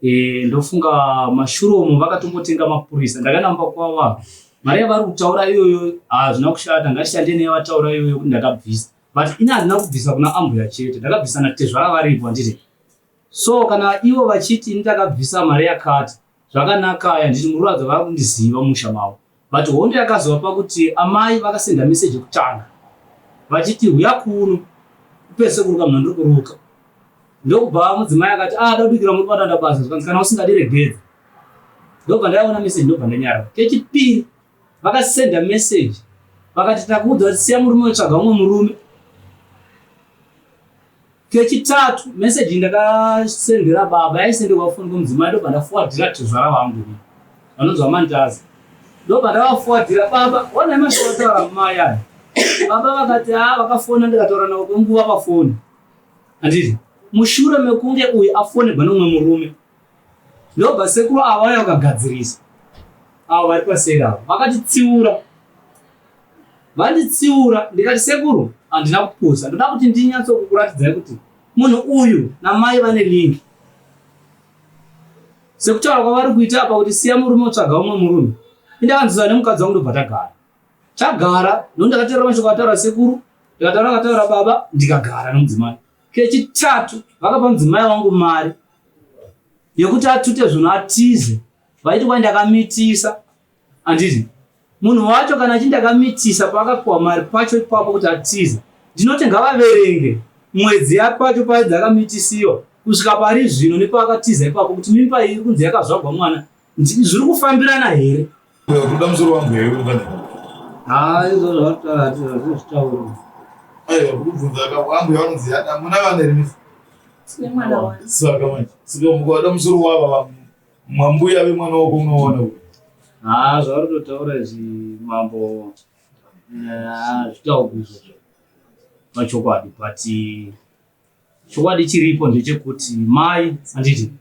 E, ndofunga mashure umu vakatombotenga mapurisa ndakanamba kwava mari yavari kutaura iyoyo hazvina kushata ngatishande neyavataura iyoyo kuti ndakabvisa but ini handina kubvisa kuna ambuya chete ndakabvisa natezvara varipo handiti so kana ivo vachiti ini ndakabvisa mari yakati zvakanaka handiti mururadza vari kundiziva mumusha mavo but hondo yakazova pakuti amai vakasenda meseji yekutanga vachiti huya kuno upese kuruka munhu andiri kuruka Ndokubva mudzimai akati ah da kubikira muri padanda basa zvikanzi kana usingadi regedza. Ndobva ndaiona message ndobva ndanyarara. Kechipiri vakasenda message vakati takuudza kuti siya murume wetsvaga umwe murume. Kechitatu message ndakasendera baba yaisenderwa foni kwemudzimai ndobva ndafuwadhira tezvara vangu vanonzi vamandaza ndobva ndavafuwadhira baba onai mashoko ataura mai aya baba vakati haa ah, vakafona ndikataura navo kwenguva pafoni Handiti mushure mekunge uyu afonegwa neumwe murume ndobva sekuru ava vauya vakagadzirisa avo vari paseri avo vakatitsiura vanditsiura ndikati sekuru handina kupusa ndoda kuti ndinyatsokukuratidzai kuti munhu uyu namai vane link sekutaura kwavari kuita apa kuti siya murume utsvaga umwe murume indakanzwisa nemukadzi wangu ndobva tagara Tagara no ndakateerera mashoko ataura sekuru ndikataura akataura baba ndikagara nomudzimai. Kechitatu vakapa mudzimai wangu mari yekuti atute zvinhu atize vaiti kwai ndakamitisa handiti munhu wacho kana achinti ndakamitisa paakapiwa mari pacho ipapo kuti atize ndinoti ngavaverenge mwedzi yapacho paye dzakamitisiwa kusvika pari zvino nepaakatiza ipapo kuti mimba iri kunzi yakazvagwa mwana Zviri kufambirana here? Kuda musoro wangu here ungana? Ah, izvo zvataura hatizvitauri. Aiwa, kukubvunza wangu yavanonzi yada muna vana here misi? Tine mwana wani. Saka manje, saka mukada musoro wava mwambuya vemwana wako unoona kuti. Ah, zvauri kutotaura izvi mambo eh, hazvitaurwi izvozvo pachokwadi but Chokwadi chiripo ndechekuti mai handiti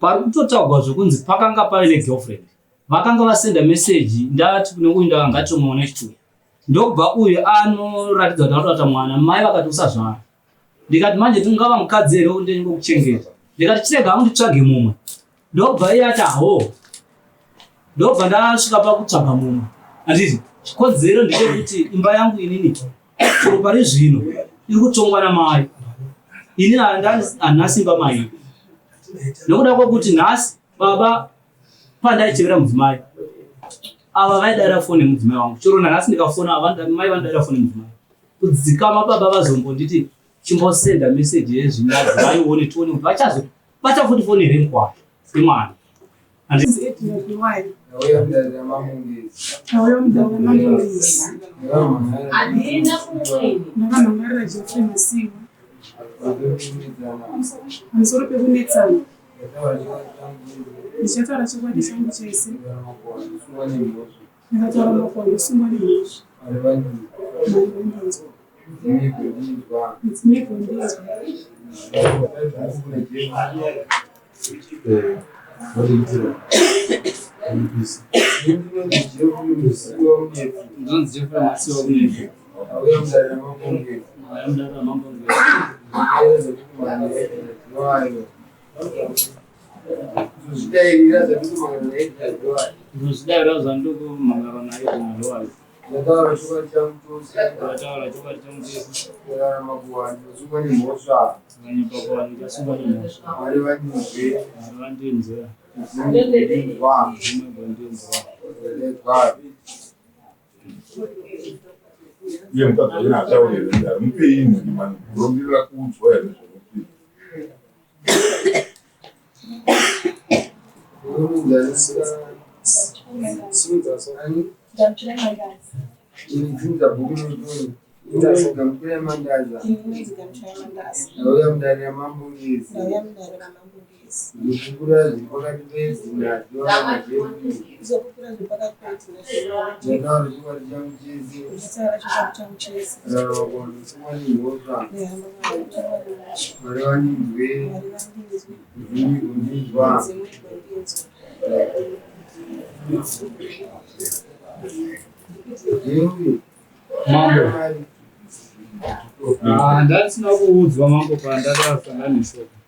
pari kutotaugwa zvekunzi pakanga pave negirlfriend vakanga vasenda meseji ndati kune uyu ndaka ngatomuona chituya ndokubva uyu anoratidza kuti arikutoata mwana mai vakati usazvara ndikati manje tingava mukadzi here ndingokuchengeta ndikati chirega hangu nditsvage mumwe ndobva iye ati aho ndobva ndasvika pakutsvaga mumwe handiti chikonzero ndechekuti imba yangu inini chero pari zvino iri kutongwa namai ini handina simba mai nekuda kwekuti nhasi baba pandaichevera mudzimai ava vaidaira foni yemudzimai wangu chero nanhasi ndikafona mai vanodaira foni yemudzimai kudzikama baba vazombonditi chimbosenda meseji yezvinyadzi vaione tione kuti vachazobata futi foni here mukwasha semwana Ndakamhangarira Jeffrey Masiwa pamusoro pekunetsana. Ndichataura chokwadi changu chese. Ndikataura makuhwa ndosungwa nemhosva. Mwari vandinzwa. Mudzimai gondinzwa. Ndinonzi Jeffrey Masiwa Kunezi. Auya mudare raMambo Ngezi. Kuzvidairira zvandikumhangara naye zvinalowayo. Ndataura chokwadi changu chose. Ndataura chokwadi changu chose. Ndararama kuvanhu ndosungwa nemhosva. Ndanyepa kuvanhu ndasungwa nemhosva. Mwari vandinzwe. Mwari vandinzwe. Ndinzwa. Ndinzwa. Ndinzwa. Iye mukadzi wacho haatauri here mudare mupei inhuri mani kurongerera kuudzwa here zvokuti Ndauya mudare ramambo Ngezi. Ndokupura zviri pakati pedzina Ndataura chokwadi changu chese. Rarama kuvanhu nemhosva. Mwari vandinzwe. Ndimi kundinzwa. Mambo. Ah, ndasina kuudzwa mambo pandakasangana neshoko.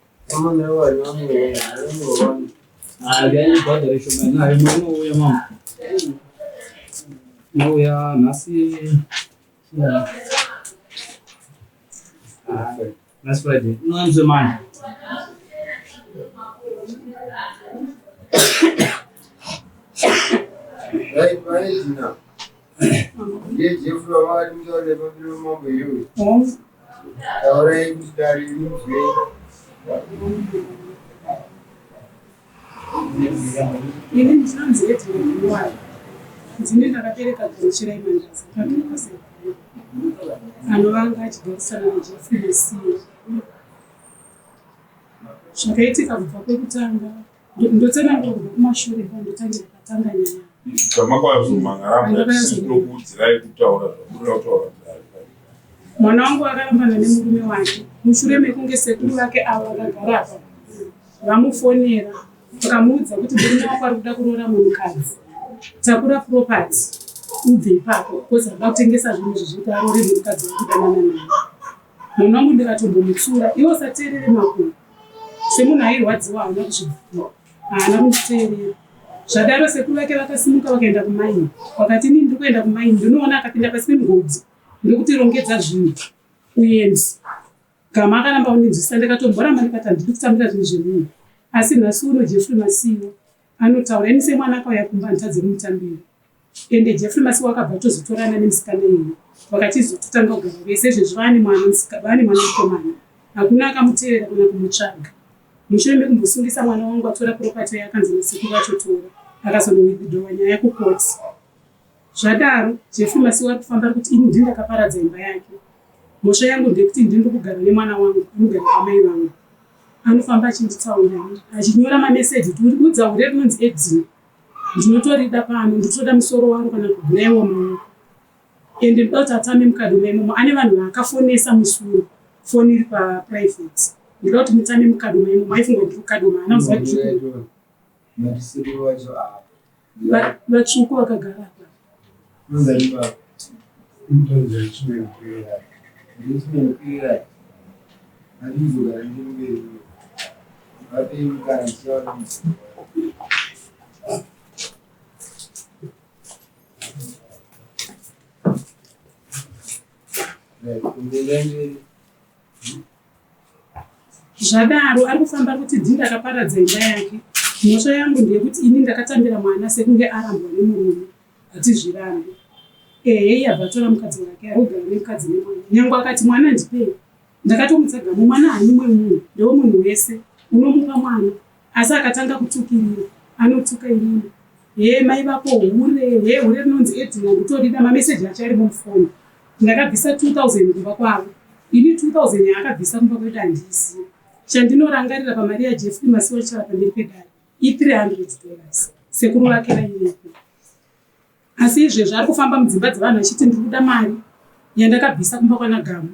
Ndibhadhare shoma nayo imwe inouya mama. Inouya nhasi. Nhasi Friday. Inouya musi weMonday. Right, maedina. Ndiye Jeffrey wavakati mutaurire pamberi pamambo here uyu? Taurai kuti dare rinzwe. Ini ndinonzi Edna Muwari. Ndini ndakabereka Gamuchirai Mandaza akagara kwaSaiguru. Anova anga achigarisana naJeffrey Masiye. Zvakaitika kubva kwekutanga ndotsanangura kubva kumashure ndotangira patanga nyaya. Zvamakwazomangara kutaura zvamunoda kutaura. Mwana wangu akarambana nemurume wake mushure mekunge sekuru vake avo vakagara apa vamufonera vakamuudza kuti murume wako ari kuda kuroora munhukadzi, takura property ubve ipapo because anoda kutengesa zvinhu izvi zvekuti aroore munhukadzi waari kudanana naye. Mwana wangu ndikatombomutsura iwe usateerere makuhwa semunhu airwadziwa haana kuzvibvuma haana kunditeerera. Zvadaro sekuru vake vakasimuka vakaenda kumaini vakati inini ndiri kuenda kumaini ndinoona akapinda pasi pemugodhi ndokuti rongedza zvinhu uende. Gama akaramba kundinzwisisa ndikatomboramba ndikati handidi kutambira zvinhu zvemunhu asi nhasi uno Jeffrey Masiyiwa anotaura ini semwana akauya kumba handitadze kumutambira. Ende Jeffrey Masiwa akabva atozotorana nemusikana iyeye vakachizototanga kugara vese izvezvi vaane mwana vaane mwana mukomana hakuna akamuteerera kana kumutsvaga mushure mekumbosungisa mwana wangu atora property yaakanzi nasekuru vachotora akazonowithdrawa nyaya kucourt zvadaro Jeffrey Masiwa ari kufamba ari kuti ini ndini ndakaparadza imba yake mhosva yangu ndeyekuti ndini ndiri kugara nemwana wangu anogara kwamai vangu anofamba achinditaurira achinyora mameseji kuti udza hure rinonzi Edina Ndinotorida pano ndinotoda musoro waro kana kugura iwo maoko ende ndoda kuti atame mukadoma imomo ane vanhu vaakafonesa musi uno foni iri paprivate ndoda kuti mutame mukadoma imomo aifunga kuti ndiri kukadoma haana kuziva kuti vatsvuku vakagara apa Zvadaro ari kufamba kuti ndini ndakaparadza imba yake. Mhosva yangu ndeyekuti ini ndakatambira mwana sekunge arambwa nemurume. Hatizvirambi. Ehe iye abva atora mukadzi wake ari kugara nemukadzi nemwana. Nyangwe akati mwana ndipei. Ndakatomutsa Gamu mwana haanyimwe munhu ndewemunhu wese unomupa mwana asi akatanga kutukirira anotuka inini hee mai vako hure hee hure rinonzi Edna ndotorida mameseji acho arimo mufoni ndakabvisa 2000 kumba kwavo ini 2000 yaakabvisa kumba kwedu handiizivi chandinorangarira pamari yaJeffrey Masiwa Chara pamberi pedare i 300 dollars sekuru vake vaivepo Asi izvezvi ari kufamba mudzimba dzevanhu achiti ndiri kuda mari yandakabvisa kumba kwana Gamu.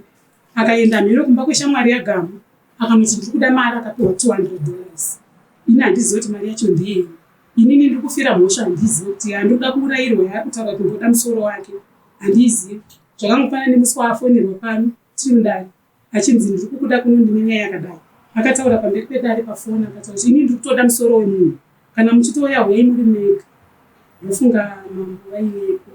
Akaenda mhino kumba kweshamwari yaGamu akanoti ndiri kuda mari akapiwa 200 dollars. Ini handizive kuti mari yacho ndeyei. Inini ndiri kufira mhosva handizive kuti yaanoda kuurayirwa yaari kutaura kuti ndoda musoro wake handiizive. Zvakangofanana nemusi waafonerwa pano tiri mudare achinzi ndiri kukuda kuno ndine nyaya yakadai. Akataura pamberi pedare pafoni akataura kuti ini ndiri kutoda musoro wemunhu kana muchitouya huyai muri mega. Ndofunga mambo vaivepo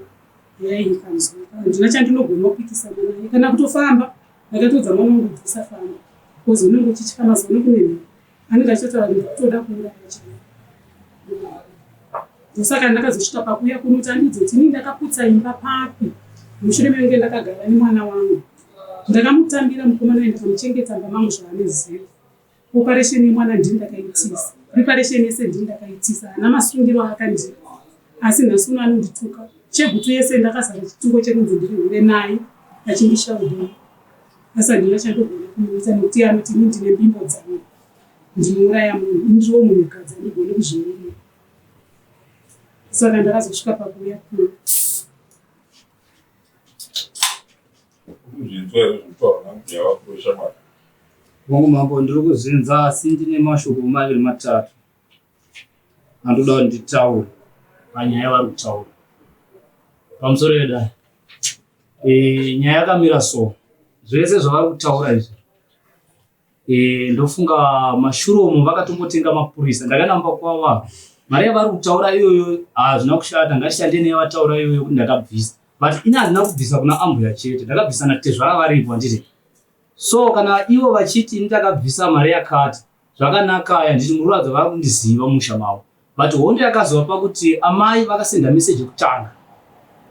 huyai ikanzwika handina chandinogona kupikisana naye kana kutofamba ndakatoudza mwana wangu kuti usafamba because unenge uchitya mazuva ano kune mhepo anenge achitotaura kuti ndikutoda kuuraya chaivo ndosaka ndakazosvika pakuuya kuno kuti andiudze kuti inini ndakaputsa imba papi mushure mekunge ndakagara nemwana wangu Ndakamutambira mukomana uyu ndikamuchengeta mumba mangu zvaanoziva. Operation yemwana ndini ndakaitisa. Preparation yese ndini ndakaitisa. Haana masungiro aakandipa. Asi nhasi uno anondituka. Chegutu yese ndakazara chituko chekunzi ndiri hure naye achindishaudhira. Asi handina chandogona kumuita nekuti iye anoti ini ndine mbimbo dzangu. Ndinouraya munhu. Ini ndiriwo munhukadzi handigoni kuzvimirira. Saka ndakazosvika pakuuya kuno. Hongu mambo, ndiri kuzvinza asi ndine mashoko maviri matatu andoda kuti nditaure panyaya yavari kutaura pamusoro yedare. E, nyaya yakamira so, zvese zvavari kutaura izvi E, ndofunga mashure umu vakatombotenga mapurisa ndakanamba kwava mari yavari kutaura iyoyo hazvina kushata ngatishande neyo vataura iyoyo kuti ndakabvisa but ini handina kubvisa kuna ambuya chete ndakabvisa natezvara varipo handiti so kana ivo vachiti ini ndakabvisa mari yakati zvakanaka handiti mururadza vari kundiziva musha mavo but hondo yakazova pakuti amai vakasenda message yekutanga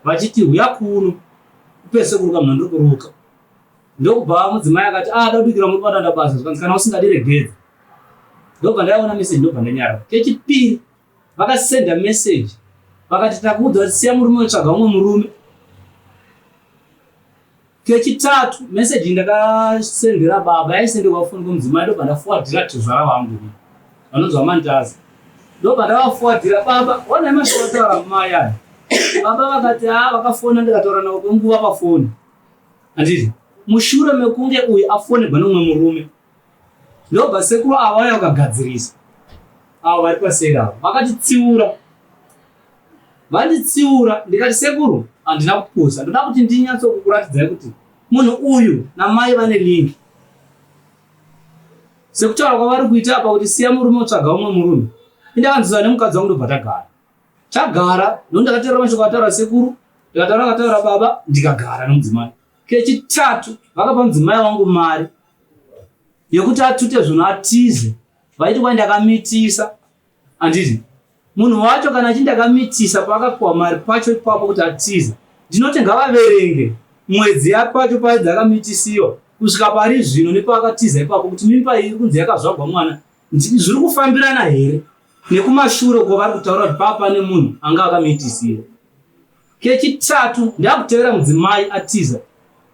vachiti huya kuno upese kuruka munhu andiri kuruka Ndokubva mudzimai akati ah da kubikira muri padanda basa zvikanzi kana usingadi regedza. Ndobva ndaiona message ndobva ndanyarara. Kechipiri vakasenda message vakati takuudza kuti siya murume utsvaga umwe murume. Kechitatu message ndakasendera baba yaisenderwa foni kwemudzimai ndobva ndafuwadhira tezvara vangu vanonzi vamandaza ndobva ndavafuwadhira baba onai mashoko ataura mai aya baba vakati ah vakafona ndikataura navo kwenguva pafoni Handiti mushure mekunge uyu afonegwa neumwe murume ndobva sekuru ava vauya vakagadzirisa avo vari paseri avo vakatitsiura vanditsiura ndikati sekuru handina kupusa ndoda kuti ndinyatsokukuratidzai kuti munhu uyu namai vane link sekutaura kwavari kuita apa kuti siya murume utsvaga umwe murume indakanzwisana nemukadzi wangu ndobva tagara Tagara ndokuti ndakateerera mashoko ataura sekuru ndikataura akataura baba ndikagara nomudzimai. Kechitatu vakapa mudzimai wangu mari yekuti atute zvinhu atize vaiti kwai ndakamitisa handiti munhu wacho kana achinti ndakamitisa paakapiwa mari pacho ipapo kuti atize ndinoti ngavaverenge mwedzi yapacho paye dzakamitisiwa kusvika pari zvino nepaakatiza ipapo kuti mimba iri kunzi yakazvagwa mwana Zviri kufambirana here nekumashure uko vari kutaura kuti paa pane munhu anga akamitisira. Kechitatu ndakutevera mudzimai atiza.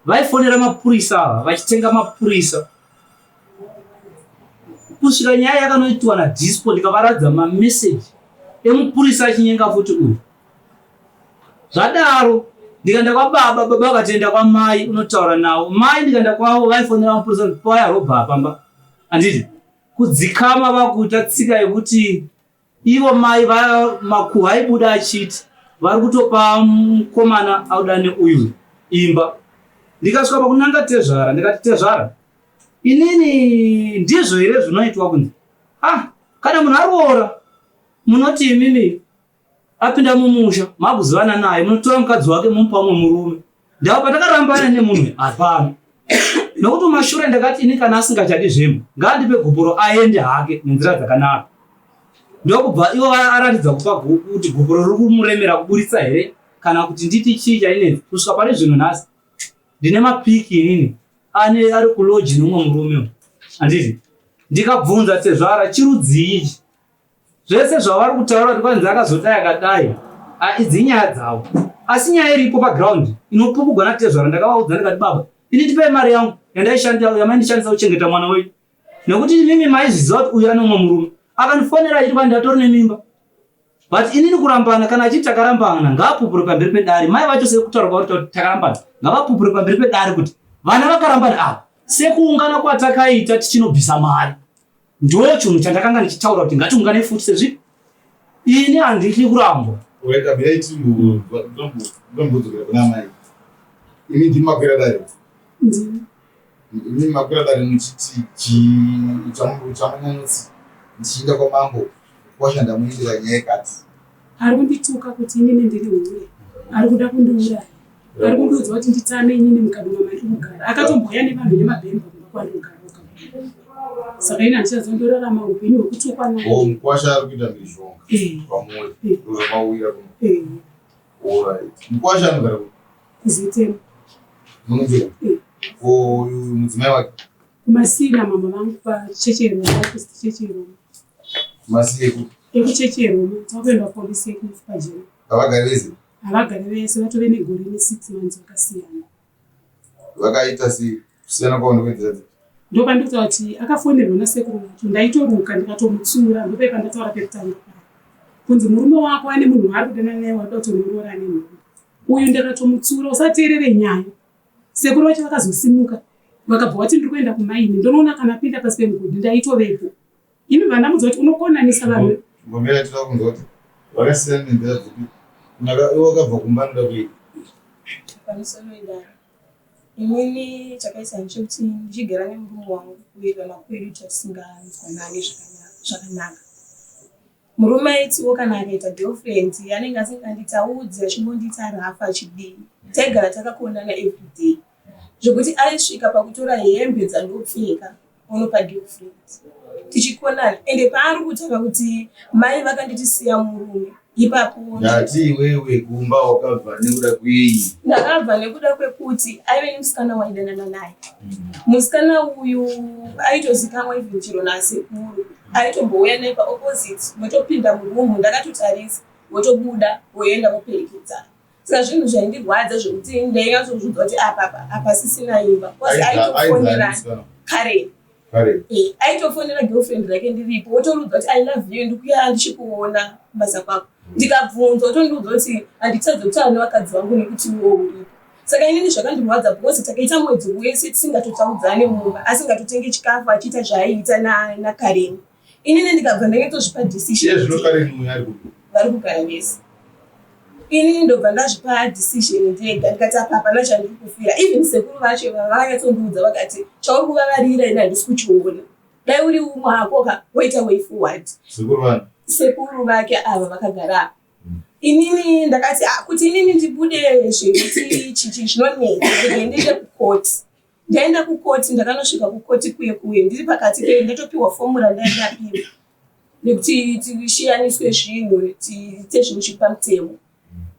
Vaifonera mapurisa ava vachitenga mapurisa kusvika nyaya yakanoitwa nadispo ndikavaratidza mameseji emupurisa achinyenga futi uyu. Zvadaro ndikaenda kwababa, baba vakati enda kwamai unotaura navo. Mai ndikaenda kwavo vaifonera mapurisa kuti paya robha pamba. Handiti kudzikama vakuita tsika yekuti ivo mai makuhwa aibuda achiti vari kutopa mukomana auda neuyu imba. Ndikasvika pakunanga tezvara ndikati tezvara inini ndizvo here zvinoitwa kunzi ah kana munhu aroora munoti imimi apinda mumusha makuzivana naye munotora mukadzi wake momupa umwe murume ndava patakarambana nemunhu hapana nokuti mumashure ndakati ini kana asingachadi zvemba ngaandipe gupuro aende hake nenzira dzakanaka ndokubva ivo aratidza kupa kuti gupuro riri kumuremera kuburitsa here kana kuti nditi chii chainetsa kusvika pari zvino nhasi ndine mapiki inini ane ari kuloji neumwe murume handiti ndikabvunza tezvara chirudzii ichi Zvese zvavari kutaura kuti kwanzi akazodai akadai idzi inyaya dzavo asi nyaya iripo paground inopupugwa natezvara ndakavaudza ndikati baba ini ndipei mari yangu yandaishandira yamaindishandisa kuchengeta mwana wenyu nekuti imimi maizviziva kuti uyu ane umwe murume akandifonera achiti kwani ndatori nemimba but inini kurambana kana achiti takarambana ngaapupure pamberi pedare mai vacho sekutaura kwauri kuti takarambana ngavapupure pamberi pedare kuti vana vakarambana ava sekuungana kwatakaita tichinobvisa mari Ndo chinhu chandakanga ndichitaura kuti ngatiungane futi sezvi ini handidi kurambwa. Wega mirai timbodzokera kuna amai. Imi ndimi makwira dare. Ndini. Imi makwira dare muchiti chii chamunyanyotsi ndichiinda kwamambo kwasha ndamuindira nyaya yekati. Ari kundituka kuti inini ndiri hure. Ari kuda kundiuraya. Ari kundiudza kuti nditame inini mukadoma mandiri kugara. Akatombouya nevanhu nemabhemba kumba kwandinogara. Saka ini handichazondorarama upenyu hwekutukwa naye. Oh, mukwasha ari kuita mhirizhonga eh. pamuri. Eh. Ndozvamauira kuno. Eh. Alright. Mukwasha anogara kupi? Kuzitema. Munonzira? Eh. Ko uyu mudzimai wake? Kumasina mama vangu pachechi yeRoma, Baptist chechi yeRoma. Masi eku? Ekuchechi yeRoma. Takuenda polisi yekupajena. Havagari vese? Havagari vese, vatove negore ne6 months vakasiyana. Vakaita sei? Kusiyana kwavo ndekwenzira dzipi? Ndopandinotaura kuti akafonerwa nasekuru vacho ndaitoruka ndikatomutsiura ndopai pandataura pekutanga paya kunzi murume wako ane munhu waari kudanana naye wakuda kutonoroora ane nhumbu uyu ndakatomutsiura usateerere nyaya sekuru vacho vakazosimuka vakabva vati ndiri kuenda kumaini ndonoona kana apinda pasi pemugodhi ndaitovepo Ini vandamudza kuti unokonanisa vanhu. Ngomera tinoda kunzwa kuti vakasiyana nenzira dzipi. Naka iwe wakabva kumba anoda kuita. Pamusoro idare. Inini chakaita ndechekuti ndichigara nemurume wangu kuwirirana kwedu tatisinganzwanani zvakanaka. Murume aitiwo kana akaita girlfriend anenge asinganditaudzi achingondiita rafu achidii. Taigara takakonana everyday zvekuti aisvika pakutora hembe dzandopfeka onopa girlfriend tichikonana ende paari kutaura kuti mai vakanditi siya murume ipapo Ndati iwewe kumba wakabva nekuda kwei? Ndakabva nekuda kwekuti aive nemusikana waidanana naye. Musikana uyu aitozikanwa even chero nasekuru. Aitombouya naye paopposite motopinda muroom ndakatotarisa votobuda voenda voperekedzana. Saka zvinhu zvaindirwadza zvekuti ndainyatsouzviudza kuti apa apa hapasisina imba. Because aitofonera Karen. Karen. Eh, aitofonera girlfriend rake ndiripo wotoruudza kuti I love you ndikuya ndichikuona kubasa kwako. Ndikabvunza wotondiudza kuti handitadze kutaura nevakadzi vangu nekuti iwe uripo. Saka inini zvakandirwadza because takaita mwedzi wese tisingatotaudzane mumba asingatotenge chikafu achiita zvaaiita naKaren. Inini ndikabva ndanyatozvipa decision. Iye zvino Karen uyu ari kupi? Vari kugara vese. Inini ndobva ndazvipa decision ndega ndikati apa hapana chandiri kufira. Even sekuru vacho ivava vakanyatsondiudza vakati chauri kuvavarira ini handisi kuchiona. Dai uri umwe hako ka woita way forward. Sekuru vani? Sekuru vake ava vakagara apa. Inini ndakati ah, kuti inini ndibude zvekuti chichi zvinonetsa rege ndiende kukoti. Ndaenda kukoti ndakanosvika kukoti kuye kuye ndiri pakati pe ndatopiwa fomu randai ndapiwa nekuti tishiyaniswe zvinhu tiite zvinhu zviri pamutemo.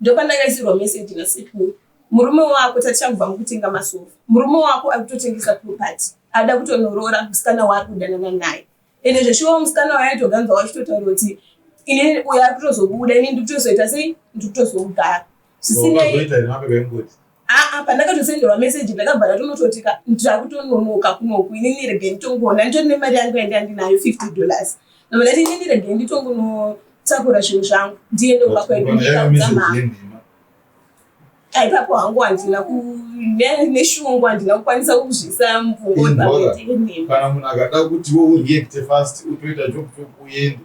Ndopandakaisirwa meseji nasekuru murume wako tatichangobva mukutenga masofa murume wako ari kutotengesa property ada kutonoroora musikana waari kudanana naye ende zveshuwa musikana waye aitoganza wachitotaura kuti ini uyo ari kutozobuda ini ndiri kutozoita sei ndiri kutozogara zvisinei aa pandakatosenderwa meseji ndakabva ndatonototi ka ndakutononoka kunoku inini regai nditongoona nditori nemari yangu yanga ndinayo 50 dollars ndobva ndati inini regai nditongonotakura zvinhu zvangu ndiende kumba kwedu ndikaudza mama ipapo hangu handina neshungu handina kukwanisa kuzvisa mupfungwa kana munhu akada kuti wo ureacte fast utoita job job uende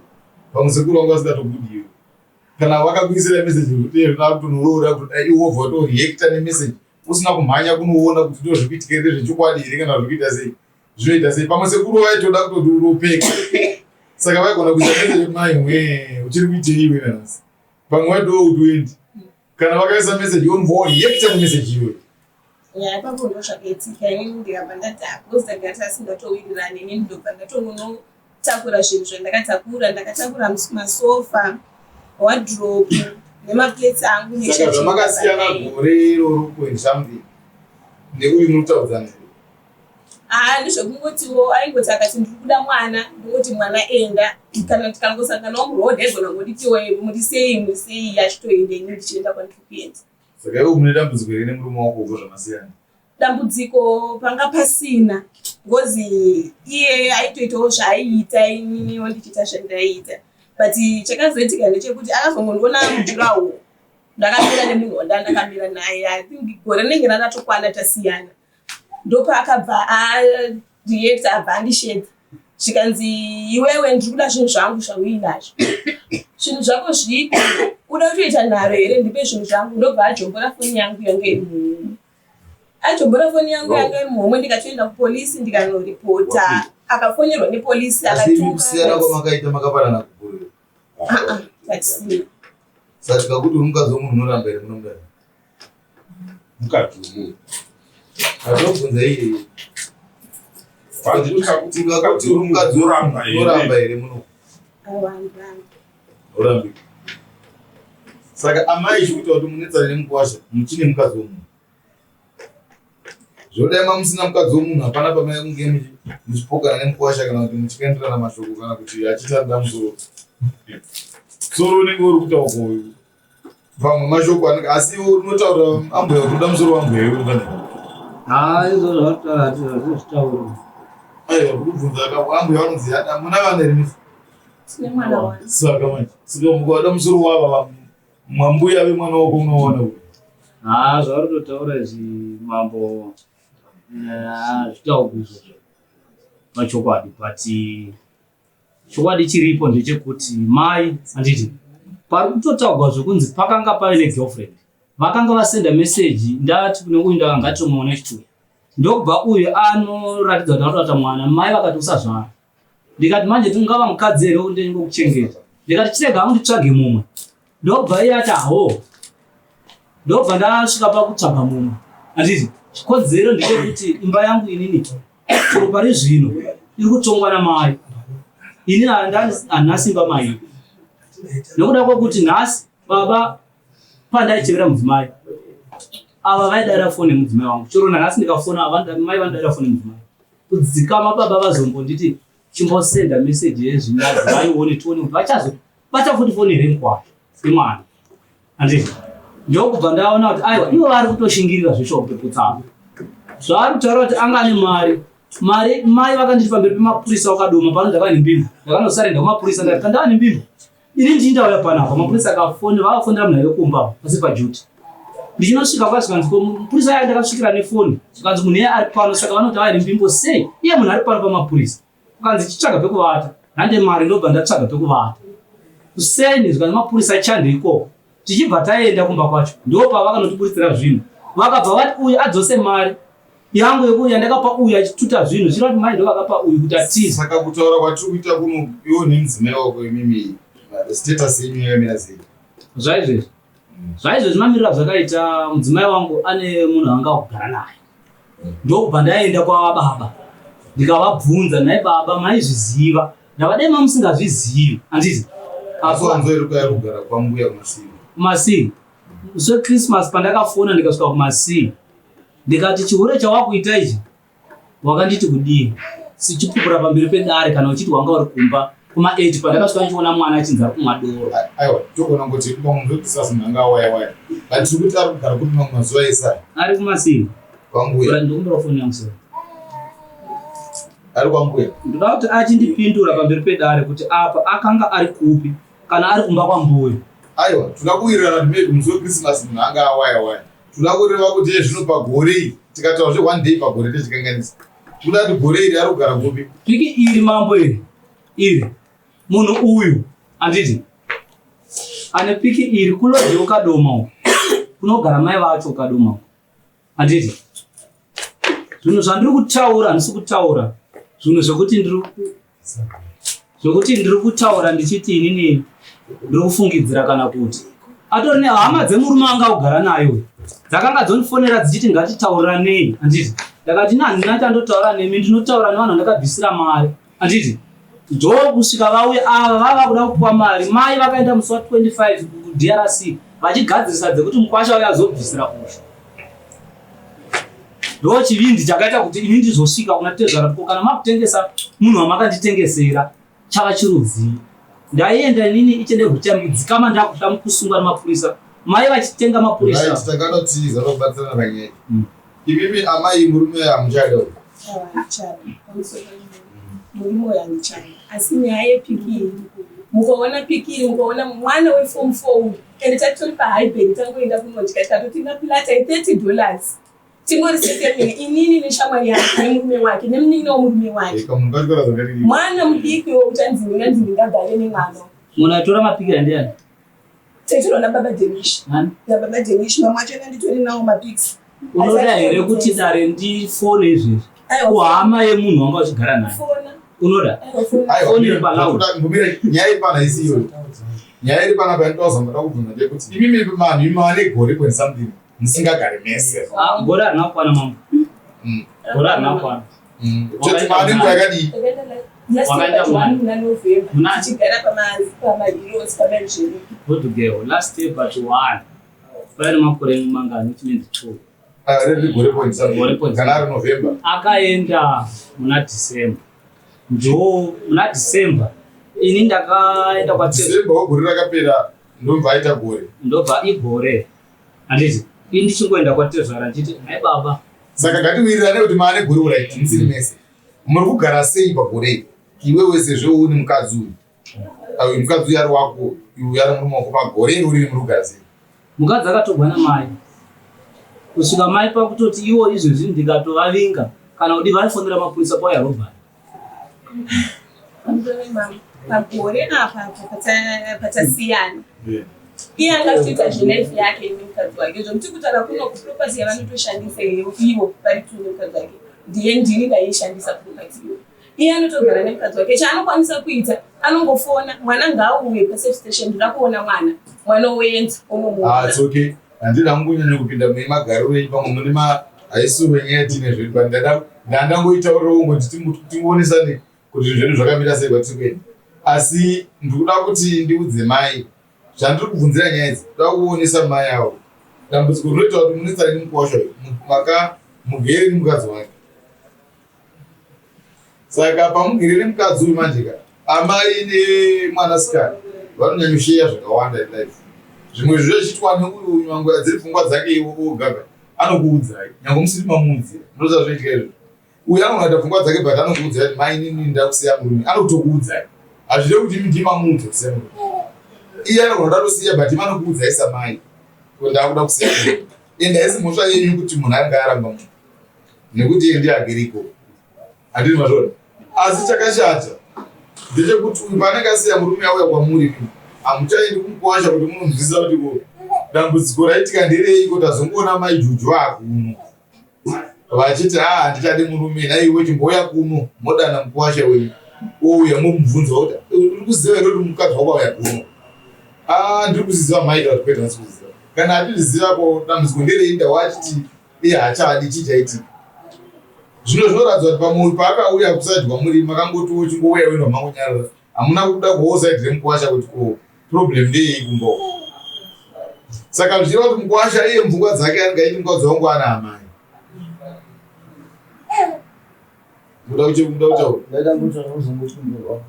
pamwe sekuru vangu vasingatobudiwe kana vakakuisira message yekuti ndakutonoroora kuti dai iwe wobva watoreacta nemessage usina kumhanya kunoona kuti ndo zvikuitika here zvechokwadi here kana zvikuita sei zvinoita sei pamwe sekuru vaitoda kutoti uropeka saka vaigona kuisa message kuti mai we uchiri kuitei iwe nanhasi pamwe vaitoda kuti uende kana vakaisa message unobva wareacta kumessage iyoyo Ya, ipapo ndo zvakaitika inini ndikabva ndati because tagara tasingatowirirani inini ndobva ndatongonotakura zvinhu zvandakatakura ndakatakura masofa wardrobe nemaplates angu saka zvamakasiyana gore iroro point something neuyu munotaudzana here haa ndezvekungotiwo aingoti akati ndiri kuda mwana ndongoti mwana enda kana tikangosanganawo muroad aigona kungonditiwo muri sei muri sei achitoenda ini ndichienda kwandiri kuenda Saka iwe mune dambudziko here nemurume wako ubva zvamasiyana? Dambudziko panga pasina because iye aitoitawo zvaaiita ininiwo ndichiita zvandaiita but chakazoitika ndechekuti akazongondiona mujurawo ndakamira nemunhu wandandakamira naye i think gore rinenge randatokwana tasiyana ndopaakabva areacta abva andishedza zvikanzi iwewe ndiri kuda zvinhu zvangu zvauinazvo zvinhu zvako zvipi uda kutoita nharo here ndipe zvinhu zvangu ndobva ajombora foni yangu yange iri muhomwe ajombora foni yangu yange iri muhomwe ndikatoenda kupolisi ndikanoripota akafonerwa nepolisi akatuka kwamakaita makapanana kugurira ah, ah, tatisina saka tikakuti uri mukadzi wemunhu unoramba here muno mudare mukadzi wemunhu atobvunza iye tikakuti uri mukadzi unoramba here muno urambi saka amai chikuita kuti munetsane nemukwasha muchine mukadzi wemunhu Zvodai mamusina mukadzi wemunhu hapana pamai kunge muchipokana nemukwasha kana kuti muchikandirana mashoko kana kuti achitarida musoro. Musoro unenge uri kutaurwa uyu. Vamwe mashoko anenge asi iwe unotaura ambuya kuti uda musoro wambuya iwe ungana. Haa izvo zvauri hatizvitauri. Aiwa kukubvunza ambuya vanonzi yada muna vana here misi? Tine mwana wani. Saka manje saka mukada musoro wava Mwambuya vemwana wako unoona uyu. Haa zvauri kutotaura izvi mambo eh, hazvitaurwi izvozvo pachokwadi but chokwadi chiripo ndechekuti mai handiti pari kutotaurwa zvekunzi pakanga pave negirlfriend vakanga vasenda meseji ndati kune uyu ndakanga ngatomuona chituya. Ndokubva uyu anoratidza kuti anoda kuita mwana, mai vakati usazvara. Ndikati manje tingava mukadzi here ndingokuchengeta. Ndikati chirega hangu nditsvage mumwe. Ndobva iye ati hawo. Ndobva ndasvika pakutsvaga mumwe. Handiti chikonzero ndechekuti imba yangu inini chero pari zvino iri kutongwa namai. Ini handina simba mai. Nokuda kwekuti nhasi baba pandaichevera mudzimai ava vaidaira foni yemudzimai wangu chero nanhasi ndikafona mai vanodaira foni yemudzimai kudzikama baba vazombonditi chimbosenda meseji yezvinyadzi vaione tione kuti vachazobata futi foni here mukwasha semwana handiti ndokubva ndaona kuti aiwa ivo vari kutoshingirira zveshuwa kupeputsana zvaari kutaura kuti anga ane mari mari mai vakanditi pamberi pemapurisa wakadoma pano ndakava nembimbo ndakanosarenda kumapurisa ndati kandava nembimbo ini ndii ndauya panapa mapurisa akafone vakafonera munhu aive kumba pasi pajuti ndichinosvika kwa zvikanzi ko mupurisa aya ndakasvikira nefoni zvikanzi munhu iye ari pano saka vanoti ava nembimbo sei iye munhu ari pano pamapurisa kukanzi chitsvaga pekuvata hande mari ndobva ndatsvaga pekuvata kuseni zvikanzi mapurisa chande ikoko tichibva taenda kumba kwacho ndo pavakanotiburitsira zvinhu vakabva vati uyu adzose mari yangu yekuti yandakapa uyu achituta zvinhu zvireva kuti mai ndovakapa uyu kuti atize saka kutaura kwatiri kuita kuno iwo nemudzimai wako imimi status yenyu yakamira sei zvaizvezvi zvaizvezvi mamiriro azvakaita mudzimai wangu ane munhu anga kugara naye ndokubva ndaenda kwababa ndikavabvunza nhai baba maizviziva ndavadai mamusingazvizivi handiti asi wanzwa iri kuya kugara kwambuya kumasii kumasii musi wechristmas pandakafona ndikasvika kumasii ndikati chihure chawakuita ichi wakanditi kudii sichipupura pamberi pedare kana uchiti wanga uri kumba kuma 8 pandakasvika ndichiona mwana achinzi ari kumwa doro aiwa togona kungoti pamwe zvotisasi munhu anga awaya waya but tiri kuti ari kugara kupi mamwe mazuva ese aya ari kumasii kwambuya ndikumbira foni yangu sir ari kwambuya ndoda kuti achindipindura pamberi pedare kuti apa akanga ari kupi kana ari kumba kwambuya aiwa toda kuwirirana kuti maybe musi wechristmas munhu anga awaya waya toda kureva kuti zvino pagore iri tikataura zve one day pagore tichikanganisa toda kuti gore iri ari kugara kupi piki iri mambo iri iri munhu uyu handiti ane piki iri kulodhi ukadoma uku kunogara mai vacho ukadoma uku handiti zvinhu zvandiri kutaura handisi kutaura zvinhu zvekuti ndiri zvekuti ndiri kutaura ndichiti inini ndiri kufungidzira kana kuti atori nehama dzemurume anga kugara nayo dzakanga dzondifonera dzichiti ngatitauriranei handiti ndakati ini handina chandotaura nemi ndinotaura nevanhu vandakabvisira mari handiti ndokusvika vauya ava vava kuda kupiwa mari mai vakaenda musi wa 25 kudrc vachigadzirisa dzekuti mukwasha uya azobvisira usha ndo chivindi chakaita kuti ini ndizosvika kuna tezvara ko kana makutengesa munhu wamakanditengesera chava chirudzii ndaienda inini ichende kuchamidzikama ndakuda kusungwa nemapurisa mai vachitenga mapurisa right takanotiza tobatsirana panyaya mm. Imimi amai murume hamuchada uyu. Handichada. Murume uyu handichada. Asi nyaya yepiki iyi mukaona piki iyi mukaona mwana weform 4 uyu ende tatitori pahighbank tangoenda kunodya tikatotenga plata ye30 dollars tingori sefamily inini neshamwari yake nemurume wake nemunin'ina wemurume wake mwana mudiki wekuti anzi ndinganzi ndingagare nemwana munhu aitora mapikira ndiani Taitorwa nababa Denish. Nani? Nababa Denish mamwe acho anditori nawo mapics. Unoda here kuti dare ndifone izvezvi? Kuhama yemunhu wanga uchigara naye. Fona. Unoda? Foni iri paloud. Nyaya iri pana isi iyoyo. Nyaya iri pana pandozamba kubvunza ndeyekuti imimi vanhu imi mane gore point something musingagare mese. Ah, gore harina kukwana mambo. Mm. Gore harina kukwana. Mm. Chete mane nguva yakadii? Wakaenda muna November. Tichigara pamaheroes pamaengineering. Good girl. Last year but one. Paine makore mangani chinenzi two. Ah, riri gore point something. Kana ari November. Akaenda muna December. Ndo muna December ini ndakaenda kwa December wegore rakapera ndobva aita gore. Ndobva igore. Handiti ini ndichingoenda kwatezvara ndichiti nhai baba. Saka ngatiwirirane kuti maane gore uraiti musiri mese. Muri kugara sei pagore iri? Iwewe sezvo une mukadzi uyu. Uyu mukadzi uyu ari wako, uyu ari murume wako pagore iri uriri muri kugara sei? Mukadzi akatogwa namai. Kusvika mai pakutoti iwo izvezvi ndikatovavinga kana kuti vaifonera mapurisa pauya robbery. Pagore apa patasiyana. Iye angatoita zvelife yake nemukadzi wake. Zvokuti kutaura kuno kuproperty yavanotoshandisa ivo vari two nemukadzi wake. Ndiye ndini ndaishandisa property iyoyo. Iye anotogara nemukadzi wake. Chaanokwanisa kuita anongofona mwana ngaauye pasafe station ndoda kuona mwana. Mwana oenza onomuona. Ah, it's okay. Handina hangu kunyanya kupinda mune magariro enyu pamwe mune ma haisi wenyaya tine zvedu but ndada ndandangoitaurirawo ngoti tingowonesane kuti zvinhu zvedu zvakamira sei kwatiri kuenda. Asi ndikuda kuti ndiudze mai zvandiri kubvunzira nyaya idzi ndoda kuonesa mai avo dambudziko rinoita kuti munetsane nemukwasha uyu maka mugere nemukadzi wake. Saka pamugere nemukadzi uyu manje ka amai nemwanasikana vanonyanyosheya zvakawanda in life. Zvimwe zvinhu zvichiitwa neuyu nyangwe dziri pfungwa dzake iwo ogaga anokuudzai nyangwe musiri mamuudzira munoziva zvinoitika izvozvo. Uyu anogona kuita pfungwa dzake but anokuudzai kuti mai inini ndakusiya murume anotokuudzai. Hazvirevi kuti imi ndimi mamuudza kusiya murume. Iye anogona kuda kutosiya but imi anokuudzai samai kuti ndakuda kusiya murume. Ende haisi mhosva yenyu kuti munhu ange aramba munhu. Nekuti iye ndiye agere ikoko. Handiti mazviona? Asi chakashata ndechekuti uyu paanenge asiya murume auya kwamuri imi hamuchaendi kumukwasha kuti munonzwisisa kuti ko dambudziko raitika ndereiko tazongoona mai Juju akuno vachiti haa handichadi murume naiwe chimbouya kuno modana mukwasha wenyu ouya momubvunza kuti uri kuziva here kuti mukadzi wako auya kuno ah ndiri kuziziva mai kana kuti kwete handisi kuziziva kana achizviziva ko dambudziko nderei ndawa achiti iye haachadi chii chaitika zvino zvinoratidza kuti pamuri paakauya kusaidi kwamuri makangotiwo chingouya wenu hamangonyarara hamuna kubuda kuwo saidi remukwasha kuti ko problem ndeyei kumba uko saka zvichireva kuti mukwasha iye mupfungwa dzake anenge aiti mukadzi wangu ana amai muda kutaura ndaida kutaura kuzongopindurwa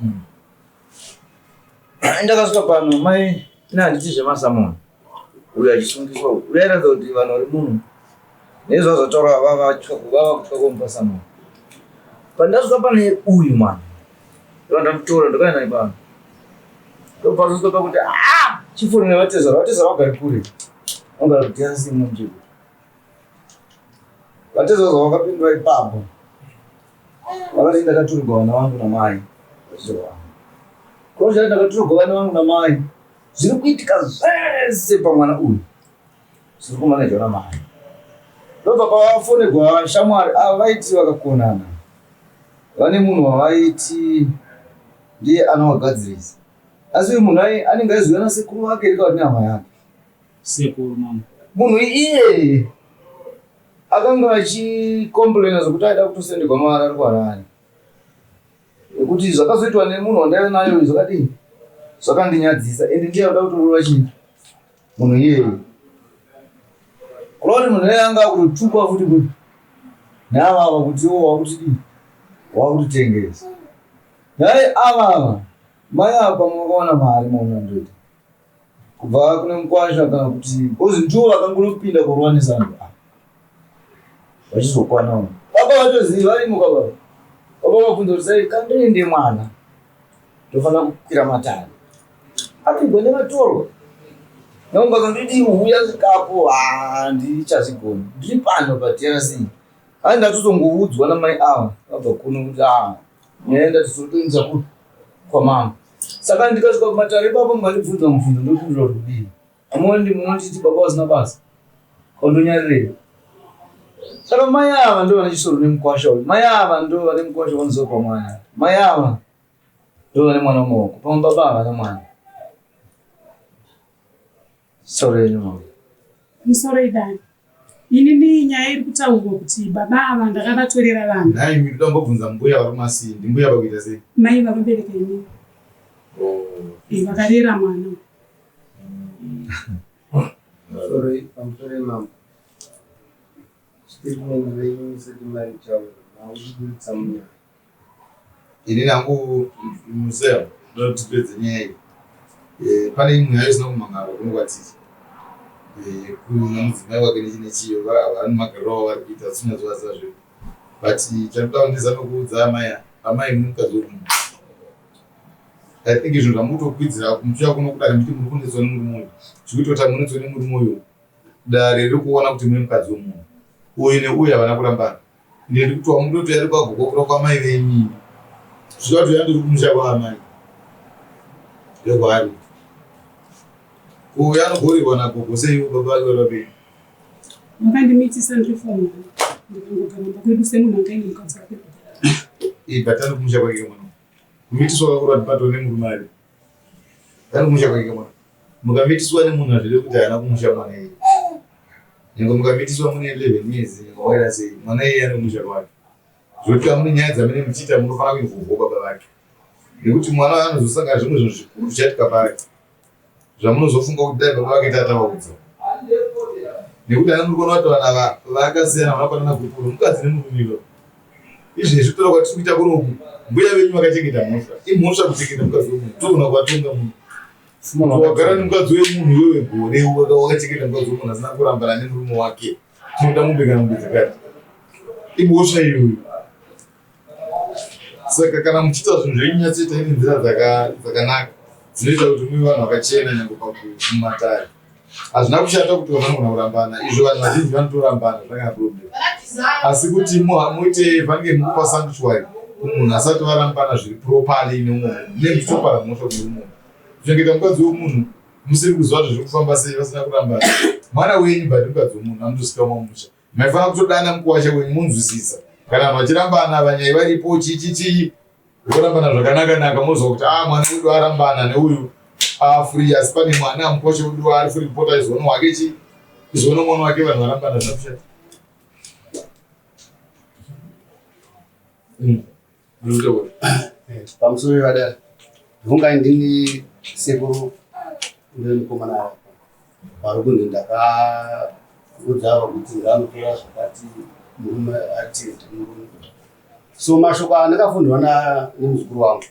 ndakasvika pano mai ina handiti zvemasamoni uyo achisungiswa uyo airatidza kuti vanhu vari muno nezvazvataura vava kutya kumupa samoni pandasvika pane uyu mwana ndandamutora ndakaenda naye pano ndopazosvika pakuti ah chifonera vatezvara vatezvara vagari kure vagara kudrc munzvimbo vatezvara zvavakapindura ipapo vakati ndakaturigwa vana vangu namai kozvai ndakaturigwa vana vangu namai zviri kuitika zvese pamwana uyu zviri kumanejwa namai ndobva pavafonegwa shamwari ava vaiti vakakonana vane munhu wavaiti ndiye anovagadzirisa asi uyu munhu anenge aiziva nasekuru vake here kana nehama yake sekuru mama munhu iyeye akanga achicomplaina zvekuti aida kutosenderwa mari ari kuharare nekuti zvakazoitwa nemunhu wandaiva nayo uyu zvakadii zvakandinyadzisa ende ndiye akuda kutorova chii munhu iyeye kureva kuti munhu iyeye anga akutotukwa futi kuti neavava kuti iwo wakutidii wakutitengesa nhai avava mai ava pamwe vakawana mari maona ndoita kubva kune mukwasha kana kuti bcause ndiwo vakangonopinda kurova nesando ah. vachizokwanawo baba vatozivi varimo kababa baba vabvunza kuti sai kandoende mwana ndofanira kukwira matare apigwa nevatorwa nonga kanditi huya zvikapo handichazvigoni ndiri pano patrc ai ndatozongoudzwa namai ava vabva kuno kuti a nyaya ndatizotoendesa ku kwamama saka ndikasvika kumatare ipapo mukandibvunza mubvunzo ndopindura kuti kudii amondi munonditi baba vasina basa kondonyarirei saka mai ava ndo vane chisoro nemukwasha uyu mai ava ndo vane mukwasha vanozopa mwana mai ava ndo vane mwana mumaoko pamwe baba havana mwana soro yenyu mama Musoro idani. Inini nyaya iri kutaurwa kuti baba ava ndakavatorera vana. Nhai imi ndoda kumbobvunza mbuya vari kumasii ndimbuya vakuita sei? Mai vakabereka inini. Oh. Eh, vakarera mwana. Sorry, pamusoro mambo. Statement renyu musati maritaura, makuburitsa munyaya. Ini nangu musea ndoda kuti tipedze nyaya iyi. Eh, pane imwe nyaya isina kumhan'arwa kuno kwatiri. Eh, kuna mudzimai wake nechi nechiyo vane magariro avo vari kuita tisinyazovaziva zvedu. But chandinoda ndizame kuudza amai ava, amai muri mukadzi wemunhu. I think izvo zvamukutokwidzira muchiuya kuno kudare muchiti muri kunetswa nemurume uyu. Zvikuita kuti hamunetswe nemurume uyu. Dare riri kuona kuti muri mukadzi wemunhu. Uyu neuyu havana kurambana. Ndiri kuti wamutoti ari kwagokokura kwamai venyu. Zvika kuti yandiri kumusha kwaamai. Ndokwaari. Ko uyo anogorirwa nagogo sei ivo baba vake vari vapenyu? Vakandimitisa ndiri form one ndikangogara mumba kwedu semunhu anga aine mukadzi wake kudhara. Ii but ari kumusha kwake mwana. Kumitiswa kwakura kuti patove nemurume ari. Ari kumusha kwake mwana. Mukamitiswa nemunhu hazvirevi kuti haana kumusha mwana iye. Nyangwe mukamitiswa mune 11 years nyangwe wakaita sei mwana iye ane kumusha kwake. Zvekuti kana mune nyaya dzamene muchiita munofanira kuinvolva baba vake. Nekuti mwana anozosangana zvimwe zvinhu zvikuru zvichaitika paari. Zvamunozofunga kuti dai baba vake tatavaudza. Nekuti ana muri kuona kuti vanhu ava vakasiyana vanopanana gupuro mukadzi nemurume ivo. Izvezvi kutaura kwatiri kuita kunoku mbuya venyu vakachengeta mhosva. Imhosva kuchengeta mukadzi wemunhu. Togona kuvatonga munhu. Wagara nemukadzi wemunhu iwewe gore wakachengeta mukadzi wemunhu asina kurambana nemurume wake. Tinoda mombe kana mombe dzakati. Imhosva iyoyo. Saka kana muchiita zvinhu zvenyu nyatsoitai nenzira dzakanaka dzinoita kuti muve vanhu vakachena nyange pakumatare. Hazvina kushata kuti vanhu vanogona kurambana izvo vanhu vazhinji vanotorambana zvakana problem. Asi kuti muite vange mukupa sanctuary kumunhu asati varambana zviri properly neumwe munhu mune muchitopara mhosva kune umwe munhu. Kuchengeta mukadzi wemunhu musiri kuziva kuti zviri kufamba sei vasina kurambana mwana wenyu but mukadzi wemunhu anotosvika mamusha. Maifanira kutodana mukuwasha wenyu monzwisisa kana vanhu vachirambana vanyai varipo chii chii vorambana zvakanaka naka mozwa kuti ah mwana wedu arambana neuyu afree asi pane mwana mukuwasha wedu ari free kupota izoona wake chii izoona mwana wake vanhu varambana zvina kushata. Pamusoro vadara ndonga ndini sekuru vemukomana ava vari kunzi ndakaudza ava kuti nganotora zvakati murume ati murume so mashoko aya ndakafundwa nemuzukuru wangu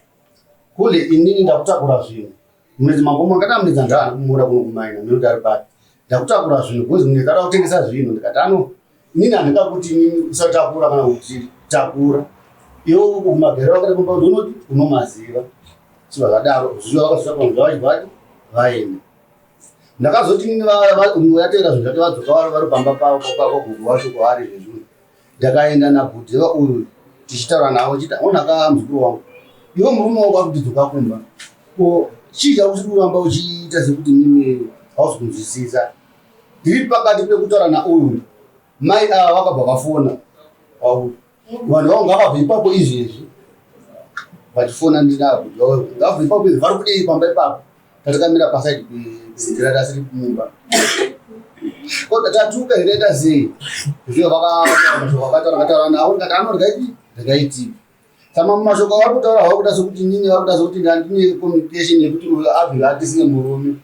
kule inini ndakutakura zvinhu Munetsi mambo makada munetsi andana kumuona kuno kumaina minoti ari papi ndakutakura zvinhu because munetsi ada kutengesa zvinhu ndikati ano inini handingakuti inini usatakura kana kuti takura iwe kumagero akati kumba unoti unomaziva so zvakadaro zviva vakasvika panzva vachibva vaenda ndakazoti inini yatera zvinhu zvake vadzoka vari pamba pavo kwagogo wacho kwaari zvezvinhu Ndakaenda nabhudhi uyu tichitaura navo chiti onaka muzukuru wangu iwe murume wako ari kutidzoka kumba ko chii chausiri kuramba uchiita sekuti mimi hausi kunzwisisa ndiri pakati pekutaura nauyu mai ava vakabva vafona kwauri vanhu vavo ngavabve ipapo izvezvi vachifona ndinavo ngavabve ipapo izvezvi vari kudii pamba ipapo Tatakamira paside penzira tasiri mumba. Ko tatuka here taita sei? Zviyo vaka vakataura vakataura navo ndikati anorya ipi ndakaiti. Sama mumashoko avari kutaura havo kuda sekuti nini vari kuda sekuti ndandine communication yekuti uyu abve atisine murume.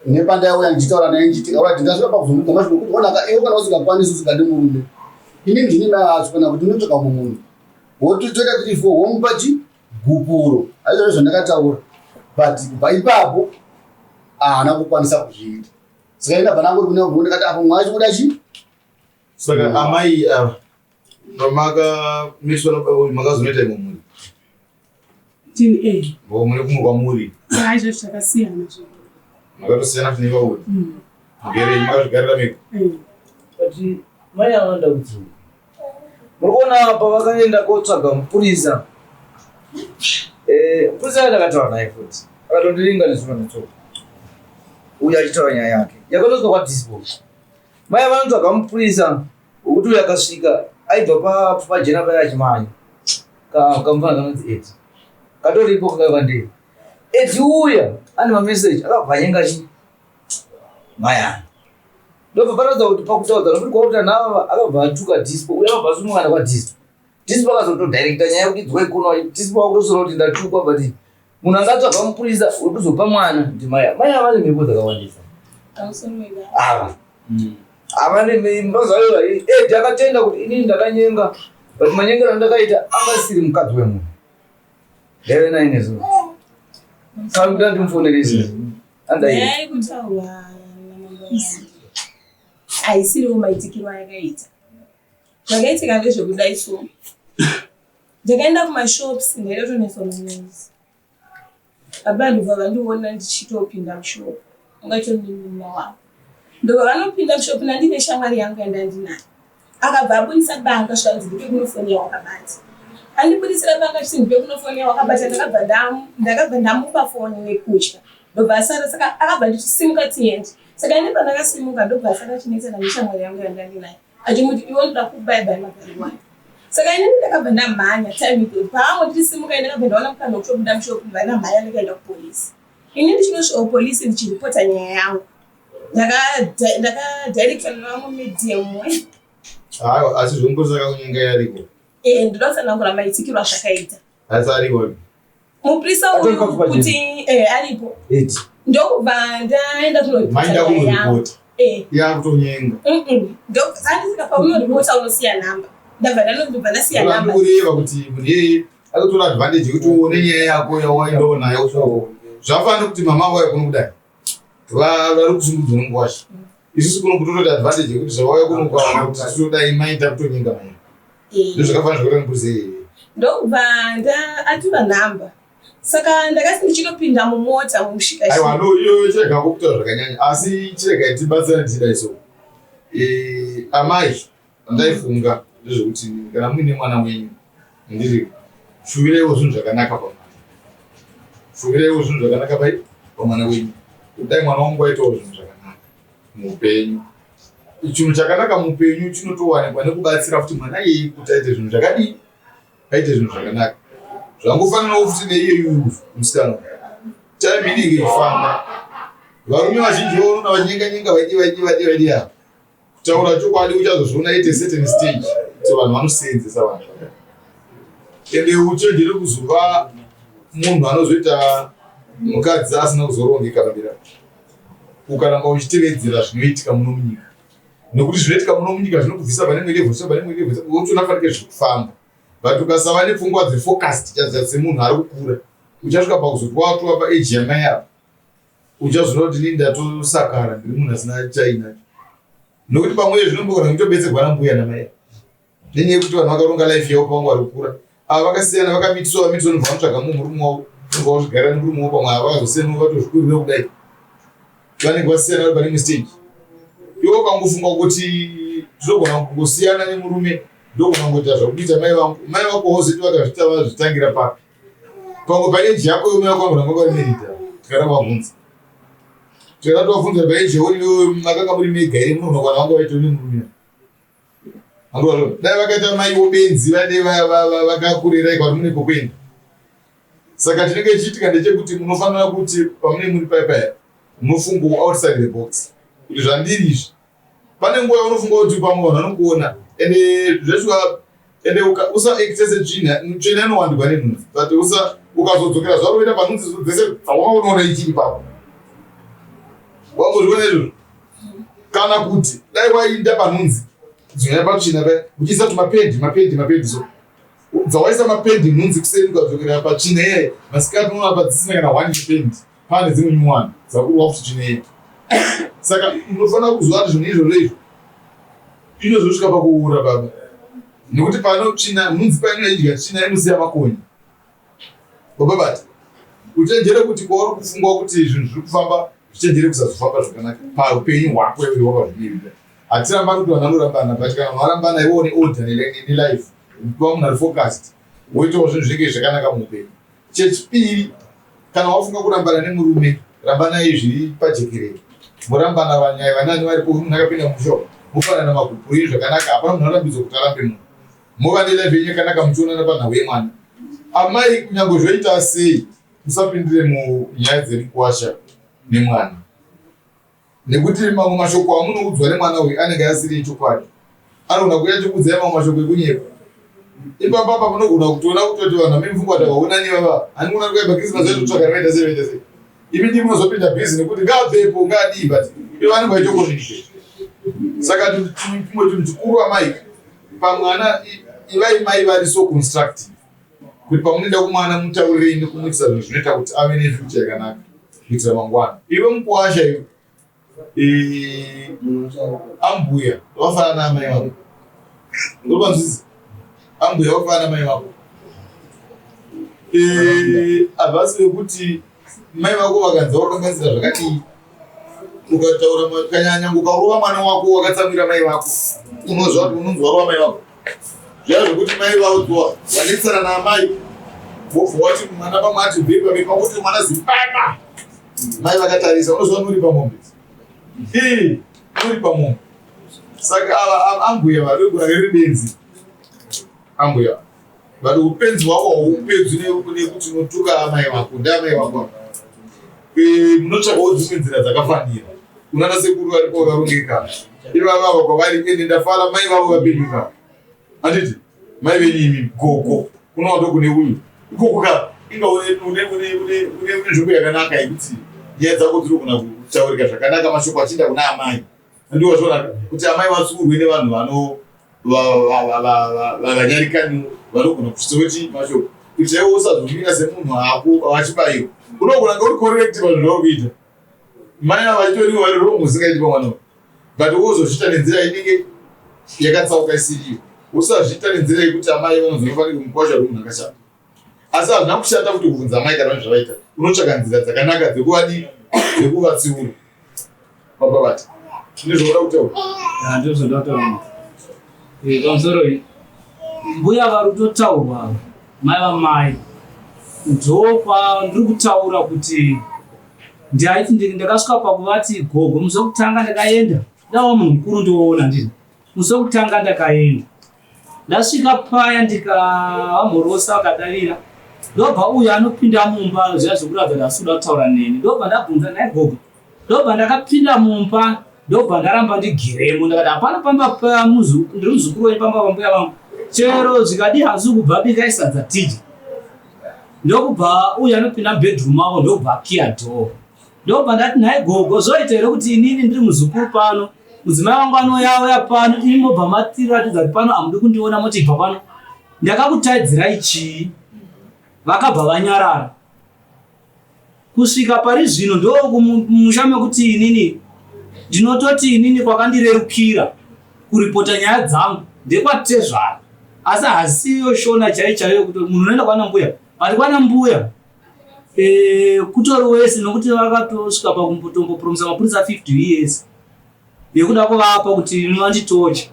Nepandaiuya ndichitaura naye ndichiti alright ndasvika pakuzomudza mashoko kuti onaka iwe kana usingakwanisi usingadi murume. Ini ndini mai vacho kana kuti unotsvaka mumwe munhu. Wotoita 3 4 womupa chi gupuro aizvozvo zvandakataura but kubva ipapo haana kukwanisa kuzviita saka indabva ndangori kune mvuu ndikati apo mwa chikuda chi saka amai ava pamakamiswa nababa uyu makazonoita imwe mhuri DNA vo mune kumwe kwamuri aizvo zvakasiyana zvo makatosiyana futi nevauri mugere makazvigarira mega But mai ava vanoda kudzimba. Muri kuona apa vakaenda kotsvaga mupurisa. Eh, mupurisa akaenda akataura naye futi. Akatondiringa nezuva netsoka. Uyo achitaura nyaya yake. Yakatosvika kwaDispo. Mai ava vanotsvaga mupurisa wekuti uyo akasvika aibva pa pajena paya achimhanya. Ka kamufana kanonzi Edi. Katoripo kakauya kwandiri. Edi uya ane mameseji akabva anyenga chi mai ava ndobva paratidza kuti pakutaudza nokuti kwakuta nava akabva atuka dispo uye akabva asunungana kwadispo dispo akazotodirecta nyaya yekuti dzwai kuno dispo akutosora kuti ndatukwa but munhu anga atsvaga mupurisa wekuzopa mwana ndimai ava mai ava vane mhepo dzakawandisa ava ava nembazayo edi akatenda kuti inini ndakanyenga but manyengero andakaita anga asiri mukadzi wemunhu ndaive naye nezuro saka kuda ndimufonere izvezvi Nyaya yekutaurwa namambo vangu haisiriwo maitikiro ayakaita. Zvakaitika ndezvekudai so. Ndakaenda kumashops ndaida kutoneswa manoise. Baba ndobva vandiona ndichitopinda mushop. Ungaito munin'ina wavo. Ndobva vanopinda mushop nandine shamwari yangu yandandinayo. Akabva abudisa banga zvikanzi ndipe kuno foni yawakabata. Andibudisira banga achiti ndipe kuno foni yawakabata ndakabva ndamupa foni nekutya. Ndobva asara saka akabva ndichisimuka tiende. Saka ini pandakasimuka ndobva asara achinetsana neshamwari yangu yandandinayo achimuti iwe unoda kubai bai magariro ayo. Saka inini ndakabva ndamhanya time iyoyo paamwe ndichisimuka ini ndakabva ndaona mukana wekutobuda mushop ndobva ndamhanya ndikaenda kupolice. Ini ndichinosvika kupolice ndichiripota nyaya yangu ndakadirectwa nevamwe medium. Aiwa asi zvomupurisa akakunyenga yariko. Eh ndoda kutsanangura maitikiro azvakaita. Asi ariko. Mupurisa uyu kuti eh aripo. Ndokubva ndaenda kunoripota. Kunoripota. Eh. Yakutonyenga. Ndokubva paunoripota unosiya namba. Ndabva ndanobva ndasiya namba. Kureva kuti munhu iyeye akatora advantage yekuti uone nyaya yako yawaendawo nayo. Zvafanira kuti mama vauya kuno kudai. Vari kusungudzwa nenguwasha. Isusu kuno kutotora advantage yekuti zvavauya kuno kwaona kuti totodai maita kutonyenga mai. Ndozvakafanira zvakaita mupurisa iyeye. Ndokubva atora nhamba. Saka ndakati ndichinopinda mumota mumusvika. Aiwa no iyoyo chirega kutaura zvakanyanya asi chirega tibatsirane tichidai so. Eh, amai ndaifunga ndezvekuti kana muine mwana wenyu ndiri shuvireiwo zvinhu zvakanaka pamwana. Shuvireiwo zvinhu zvakanaka pai pamwana wenyu. Kudai mwana wangu aitawo zvinhu zvakanaka muupenyu. Chinhu chakanaka muupenyu chinotowanikwa nekubatsira futi mwana iyeye kuti aite zvinhu zvakadii aite zvinhu zvakanaka. Zvangofananawo futi neiyeyu musikana time inenge ichifamba varume vazhinji vaonoona vachinyenga nyenga vaidi vaidi vaidi vaidi ava kutaura chokwadi uchazozviona at a certain stage kuti vanhu vanoseenzesa vanhu ende uchenjere kuzova munhu anozoita mukadzi asina kuzorongeka pamberi ukaramba uchitevedzera zvinoitika muno munyika nekuti zvinoitika muno munyika zvinokubvisa pane imwe level pane imwe level wotoona fanike zviri kufamba but ukasava nepfungwa dzefocused chadza semunhu ari kukura uchasvika pakuzoti watova paage yamai apa uchazoona kuti inini ndatosakara ndiri munhu asina chainacho nokuti pamwe zvinombogona kutobetserwa nambuya namai nenyaya yekuti vanhu vakaronga life yavo pavanga vari kukura ava vakasiyana vakamitiswa vamitiswa nobva vanotsvaga mumwe murume wavo nobva vazvigarira nemurume wavo pamwe ava vakazosiyana vatozvikurira kudai vanenge vasiyana vari pane imwe stage iwe ukangofunga kuti tinogona kungosiyana nemurume ndogona kungoita zvakuita mai vangu mai vako hozoti vakazvita vazvitangira papi pamwe paeji yako iwe mai vako vangona vanga vari merida tikada kuvabvunza tikada tovabvunza paeji yauri iwe makanga muri mega here munogona kuwana vanga vaito nemurume Dai vakaita maiwo benzi vade vakakurerai kwari mune kwekuenda. Saka chinenge chichiitika ndechekuti munofanira kuti pamunenge muri paya paya munofungawo outside the box kuti zvandiri izvi. Pane nguva yaunofunga kuti pamwe vanhu vanokuona ende zveshuwa ende usaekte setsvina tsvina inowandirwa nenhunzi but usa ukazodzokera zvaro uenda panhunzi dzese dzawakaonaona ichiri ipapo wambozviona izvozvo kana kuti dai wainda panhunzi dzinouya patsvina paya uchiisa tumapendi mapendi mapendi so dzawaisa mapendi nhunzi kuseri ukadzokera patsvina iyayi masikati unoona padzisina kana one pendi pane dzimwe nyuwani dzakurwa futi tsvina iyayi saka unofanira kuziva kuti zvinhu izvozvo izvo inozosvika pakuura baba nekuti pano tsvina nhunzi painoidya tsvina inosiya makonye Baba bati uchenjere kuti kwauri kufunga kuti zvinhu zviri kufamba zvichenjere kusazofamba zvakanaka paupenyu hwako iwe wakazvimirira. Hatirambani kuti vanhu vanorambana but kana vanhu varambana iwe une order nelife kuva munhu ari focused woitawo zvinhu zvinenge zvakanaka muupenyu. Chechipiri kana wafunga kurambana nemurume rambanai zviri pajekerere morambana vanyai vanani varipo munhu akapinda musha mofanana magupuro zvakanaka hapana munhu anorambidzwa kuti arambe munhu Mova nelife yenyu yakanaka muchionana panhau yemwana. Amai kunyangwe zvoita sei musapindire munyaya dzemukwasha nemwana nekuti mamwe mashoko amunoudzwa nemwana uyu anenge asiri echokwadi. Anogona kuuya achikuudzai mamwe mashoko ekunyepa. Ipapa apa munogona kutoona kutoti vanhu vamene mupfungwa kuti havaonani vava handiona kuya pakrismas vaitotsvaka vaita sei vaita sei. Imi ndimi munozopinda busy nekuti ngaabvepo ngaadii but ivo vanenge vaitokomunicate. Saka chimwe chinhu chikuru amai pamwana ivai mai vari so constructive kuti pamunoenda kumwana mutaurirei nekumuitisa zvinhu zvinoita kuti ave nefuture yakanaka kuitira mangwana iwe mukuwasha iwe ambuya vafanana naamai vako ndopanzvisi ambuya vafanana namai vako havasi vekuti mai vako vakanzi wakanganisira zvakadii ukataura kanyanya ukarova mwana wako wakatsamwira mai vako unozva kuti unonzi warova mai vako zviya zvekuti mai vaudzwa vanetsana naamai wobva wati mwana pamwe ati bhei pamberi pako kuti mwana zimbama. Mai vakatarisa unoziva unoripa mombe. Ii, unoripa mombe. Saka ava ambuya vari kuranga riri benzi. Ambuya. But upenzi hwako haupedzwi nekuti unotuka amai vako ndeamai vako. Eh, munotsvagawo dzimwe nzira dzakafanira. Unana sekuru varipo vakarongeka. Ivava ava kwavari ende ndafara mai vavo vapenyuka. Handiti mai venyu imi gogo kunowa ndokune uyu ikoko ka inga une une une une une une nzvimbo yakanaka yekuti nyaya dzako dzinogona kutaurika zvakanaka mashoko achienda kuna amai. Ndiwo zvaona kuti amai vatsuurwe nevanhu vano vanyarikani vanogona kusvitsa mashoko kuti iwe usazomira semunhu hako vachibayirwa unogona kunge uri correct pazvinhu zvauri kuita mai ava vachitoriwo vari wrong usingaiti pamwana but wozozviita nenzira inenge yakatsauka isiriyo usazviita nenzira yekuti amai vanozonofanira kumukwasha uri munhu akashata asi hazvina kushata kuti kubvunza amai kana vane zvavaita unotsvaka nzira dzakanaka dzekuvadii dzekuvatsiura baba vati tine zvauda kutaura ndozvonda kutaura eh, pamusoro iyi mbuya vari kutotaurwa mai vamai ndokwa ndiri kutaura kuti ndaiti ndakasvika pakuvati gogo musi wekutanga ndakaenda ndawa munhu mukuru ndioona ndini musi wekutanga ndakaenda Ndasvika paya ndikavamhorosa vakadavira ndobva uyu anopinda mumba zviya zvekuratidza kuti asi kuda kutaura neni ndobva ndabvunza nhai gogo ndobva ndakapinda mumba ndobva ndaramba ndigeremo ndakati hapana pamba ndiri muzukuru wenyu pamba pambuya vangu chero zvikadii hanzi kubva bikai sadza tidye ndokubva uyu anopinda mubedroom mavo ndokubva akiya door Ndobva ndati nhai gogo zvoita here kuti inini ndiri muzukuru pano mudzimai wangu anouya auya pano imi mobva matiratidza kuti pano hamudi kundiona moti ibva pano ndakakutaidzirai chii vakabva vanyarara kusvika pari zvino ndokumusha mekuti inini ndinototi inini kwakandirerukira kuripota nyaya dzangu ndekwatezvara asi hasiyo shona chaiyo chaiyo kuti munhu unoenda kwana mbuya but kwana mbuya Eh, kutori wese nokuti vakatosvika pakumbotombopromisa mapurisa 50 years yekuda kuvapa kuti vanditocha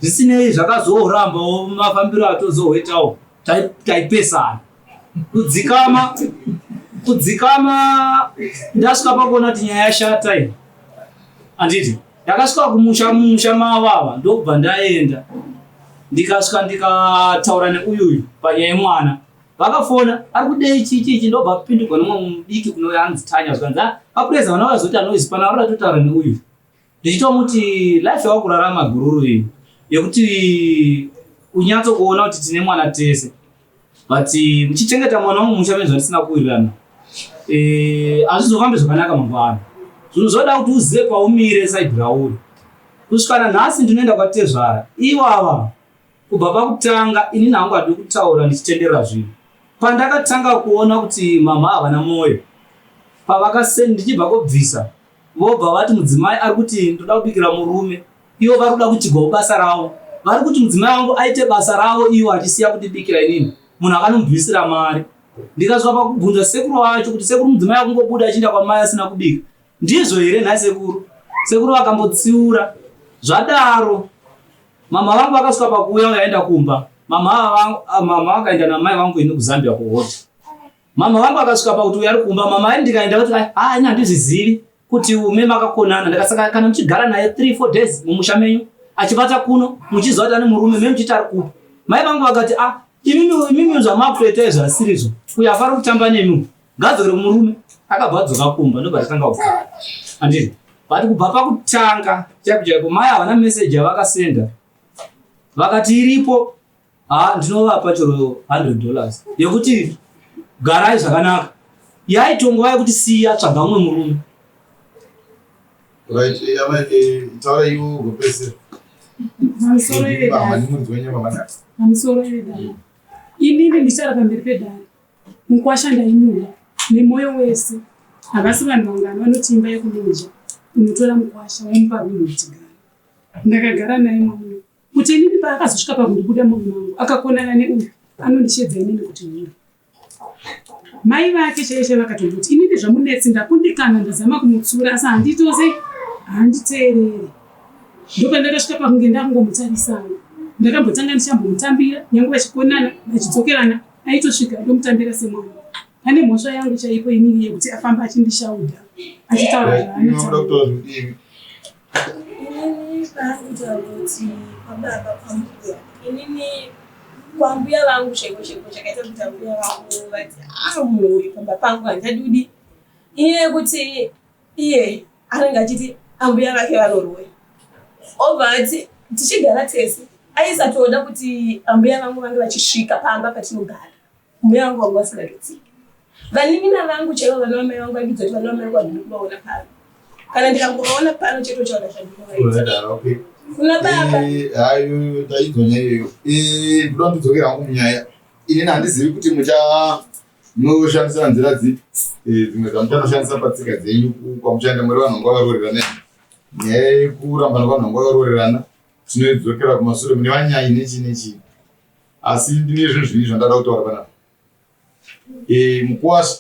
zvisinei zvakazorambawo mafambiro atozohoitawo taipesana kudzikama kudzikama ndasvika pakuona kuti nyaya yashata iyi handiti ndakasvika kumusha musha mavo ava ndokubva ndaenda ndikasvika ndikataura neuyuyu panyaya yemwana Vakafona ari kudei chii chii chii ndobva apindurwa nemumwe mudiki kunouya anzi Tanya zvikanzi ah apureza vana vazoti anoizi pana arikuda totaura neuyu ndichitomuti life yawakurarama gururu iyi yekuti unyatso kuona kuti tine mwana tese but muchichengeta mwana wangu musha mene zvandisina kuwirirana eh, hazvizofambi zvakanaka mangwana zvinhu zvoda kuti uzive paumire saidi rauri kusvika nanhasi ndinoenda kwatezvara ivava Kubva pakutanga inini hangu handidi kutaura ndichitenderera zvinhu. Pandakatanga kuona kuti mhamha havana moyo pavakasend ndichibva kobvisa vobva vati mudzimai ari kuti ndoda kubikira murume ivo vari kuda kuitigwawo basa ravo vari kuti mudzimai wangu aite basa ravo ivo achisiya kundibikira inini munhu akanomubvisira mari ndikasvika pakubvunza sekuru wacho kuti sekuru mudzimai akungobuda achienda kwamai asina kubika ndizvo here nhai sekuru sekuru vakambotsiura zvadaro Mama vangu vakasvika pakuuya vaenda kumba. Mama vangu ah, mama vakaenda namai vangu ini kuZambia kuhota. Mama vangu vakasvika pakuti uya ari kumba. Mama ini ndikaenda kuti ah ini handizvizivi kuti ume makakonana. Ndakasaka kana muchigara naye 3 4 days mumusha menyu achivata kuno muchiziva kuti ane murume me muchiti ari kupi. Mai vangu vakati ah imimi imimi zvamakutoita izvi asirizvo. Uyu afari kutamba nemi. Ngadzokere kumurume. Akabva adzoka kumba ndobva tatanga kugara. Anditi but kubva pakutanga chaipo chaipo mai havana message yavakasenda vakati iripo ha ndinovapa chero 100 dollars yekuti garai zvakanaka yaitongova yekuti siya tsvaga umwe murume Right, eh, amai, eh, taura iwe ugopedzisira. Pamusoro Mama, ndimuridzi wenyama madam. Pamusoro yedare. Inini ndichara pamberi pedare. Mukwasha ndaimuda nemoyo wese. Havasi vanhu vangani vanoti imba yekuloja unotora mukwasha womupa room muchigara. Ndakagara naye mwana kuti inini paakazosvika pakundibuda muroom mangu akakonana neuyu anondishedza inini kuti hure. Mai vake chaiye chaiye vakatomboti inini zvamunetsi ndakundikana ndazama kumutsura asi handitose handiteerere. Ndopandakasvika pakunge ndakungomutarisana. Ndakambotanga ndichambomutambira nyange vachikonana vachidzokerana aitosvika ndomutambira semwana. Pane mhosva yangu chaipo inini yekuti afamba achindishaudha achitaura zvaanotaura. Inini paari kutaura kuti kwababa kwambuya, inini kwambuya vangu chaiko chaiko chakaita kuti ambuya vangu vati ah munhu uyu pamba pangu handichadi inyaya yekuti iye anenge achiti ambuya vake vanoroya obva ati tichigara tese aisatoda kuti ambuya vangu vange vachisvika pamba patinogara mbuya vangu vanga vasingatotsiki vanin'ina vangu chaivo vana vamai vangu vaidudza kuti vana vamai vangu handidi kuvaona pano kana ndikangovaona pano chete uchaona zvandinovaita kuna baba eh, hayo taidzwa nyaya iyoyo eh, ndoda ndidzokera hangu munyaya inini handizivi kuti mucha munoshandisa nzira dzipi eh, dzimwe dzamuchanoshandisa patsika dzenyu kwamuchaenda muri vanhu vanga vakaroorerana nyaya yekurambana kwanhu vanga vakaroorerana tinoidzokera kumasure mune vanyayi nechii nechii asi ndine zvinhu zviviri zvandada kutaura panapa e, mukuwasha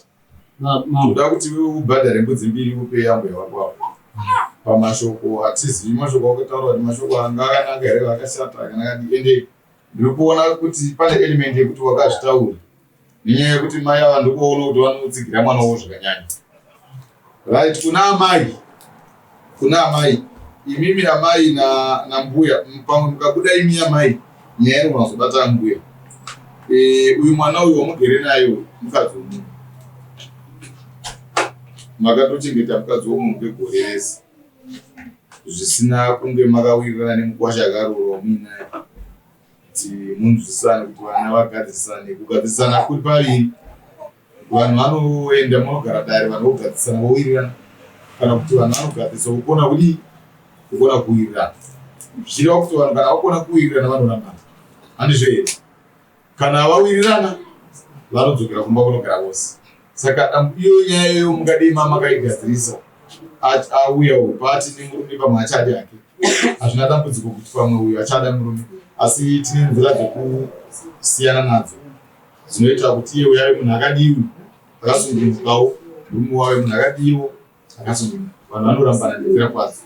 ndoda kuti ubhadhare mbudzi mbiri upe yambuya wako apo pamashoko hatizivi mashoko akataura kuti mashoko anga akanaka here akashata akanaka ende ndiri kuona kuti pane element yekuti wakazvitaura nenyaya yekuti mai ava ndikuona kuti vanotsigira mwana wavo zvakanyanya right kuna amai kuna amai imimi amai nambuya na pamwe mukabuda imi amai nyaya inogona kuzobata mbuya e, uyu mwana uyu wamugere naye uyu mukadzi womunhu makatochengeta mukadzi womunhu kwegore rese zvisina kunge makawirirana nemukwasha akaroorwa muinaye kuti munzwisisane kuti vana vagadzirisane kugadzirisana kuri paviri vanhu vanoenda munogara dare vanhu vogadzirisana vowirirana kana kuti vanhu vanogadzirisa vokona kudii kukona kuwirirana zvichireva kuti vanhu kana vakona kuwirirana vanorambana handizvo here Kana vawirirana vanodzokera kumba kunogara vose. Saka iyo nyaya iyoyo mungadei mamakaigadzirisa auya uyu paati nemurume pamwe achadi hake hazvina dambudziko kuti pamwe uyu achada murume asi tine nzira dzekusiyana nadzo dzinoita kuti iye uyu ave munhu akadiwi akasunungukawo murume wave munhu akadiwo akasununguka vanhu vanorambana nenzira kwadzo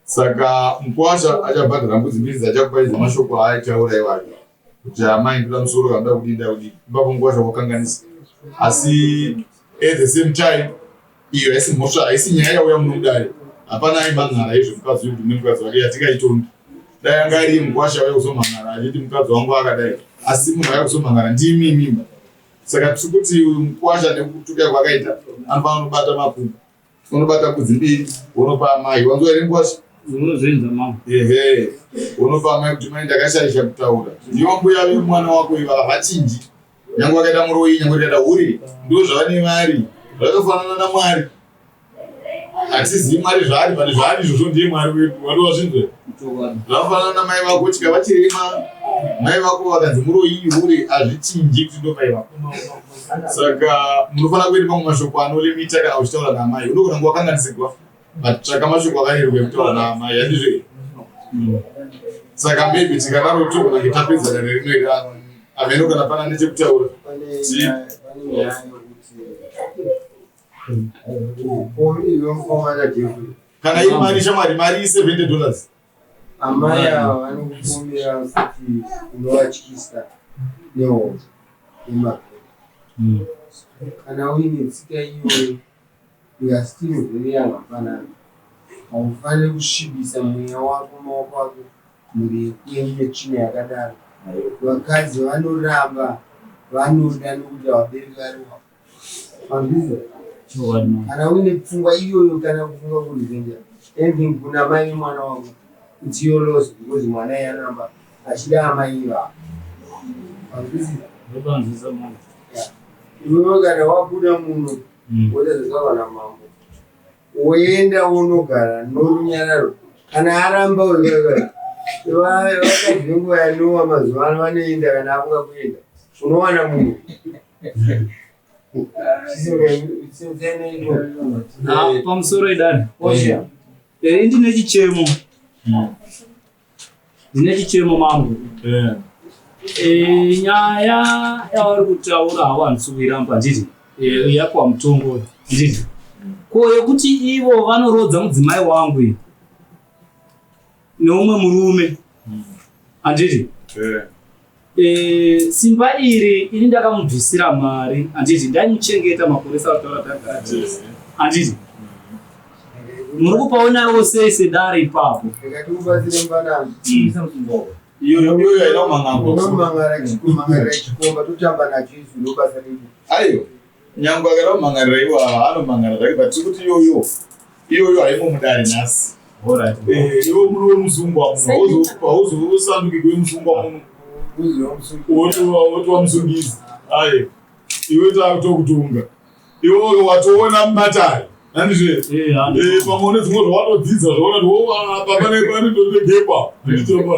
Saka mukwasha achabhadhara mbudzi mbiri dzachakupa idzi mashoko aaitaura iwayo kuti amai ndoda musoro kana ndoda kudii ndoda kudii ipapo mukwasha wakanganisa asi at the same time iyo haisi mhosva haisi nyaya yauya muno mudare hapana aimhan'ara izvo mukadzi uyu kuti mune mukadzi wake yatingaitongi dai anga ari mukwasha auya kuzomhan'ara achiti mukadzi wangu akadai asi munhu auya kuzomhan'ara ndimi imimi saka tiri kuti uyu mukwasha nekutuka kwakaita anofanira kunobata makumbo Unobata mbudzi mbiri wonopa amai. Wanzwa here ngwasha? Unozvinzwa mama. Ehe. Wonopa amai kuti mai ndakashaisha kutaura. Ndivo mbuya vemwana wako ivava havachinji. Nyangwe vakaita muroyi, nyangwe vakaita hure, ndizvo zvavane vari. Zvakafanana naMwari. Hatizivi Mwari zvaari, but zvaari izvozvo ndiye Mwari wedu. Wati wazvinzwa? Zvakafanana namai vako chikava chirema, mai vako vakanzi muroyi, hure, hazvichinji kuti ndo mai vako. Saka munofanira kuenda pamwe mashoko anolimita kana uchitaura naamai. Unogona kunge wakanganisigwa but tsvaka mashoko akareruka ekutaura naamai handizvo here? Saka maybe tikadaro togona kunge tapedza dare rino iri hameno kana pana nechekutaura. Kana iri mari shamwari mari 70 dollars. Amai ava vanokupomera kuti unovatyisa nehondo yemabhero. Kana uine tsika iyoyo, you are still very young mfanami. Haufaniri kusvibisa mweya wako, maoko ako, mhuri yekwenyu netsvina yakadaro. Vakadzi vanoramba vanoda nokuti havabereki vari wavo. Manzwisisa? Kana uine pfungwa iyoyo kana kufunga kurevenge anything kuna mai vemwana wako it's your loss because mwana iye anoramba achida amai ivavo. Manzwisisa? Ndopanzwisisa mama. Yeah. Iwewe kana wabuda muno woita zvataurwa namambo woenda wonogara norunyararo kana aramba vakadzi venguva yanowa mazuva ano vanoenda kana afunga kuenda unowana munhu Ah, pamusoro idani eh, ndine chichemo ndine chichemo mambo eh, nyaya yavari kutaura havanzi kuiramba nditi eh, yapiwa mutongo nditi ko yekuti ivo vanorodza mudzimai wangu iyi neumwe murume handiti Simba iri ini ndakamubvisira mari, handiti? Ndaimuchengeta makore sautaura tagara tese, handiti? Muri kupaonawo sei sedare ipapo? Ndikati ubatsire mufanami. Iyoyo iyoyo haina kumang'angwa. Unomangara chikomba, totamba nacho isu, ndobasa redu. Aiwa, nyangwe akada kumhangarira iwawa, anomhangara zvake, but tiri kuti iyoyo iyoyo haimo mudare nhasi. Iwe muri wemusungwa muno, hauzosanduki kuve musungwa muno. Woti wamusungisi. Aiwa, iwe takutokutunga, iwe watoona mumatare, handizve? Pamwe une dzimwe zvawatodzidza, zvaona kuti apa pane pane ndonegepa.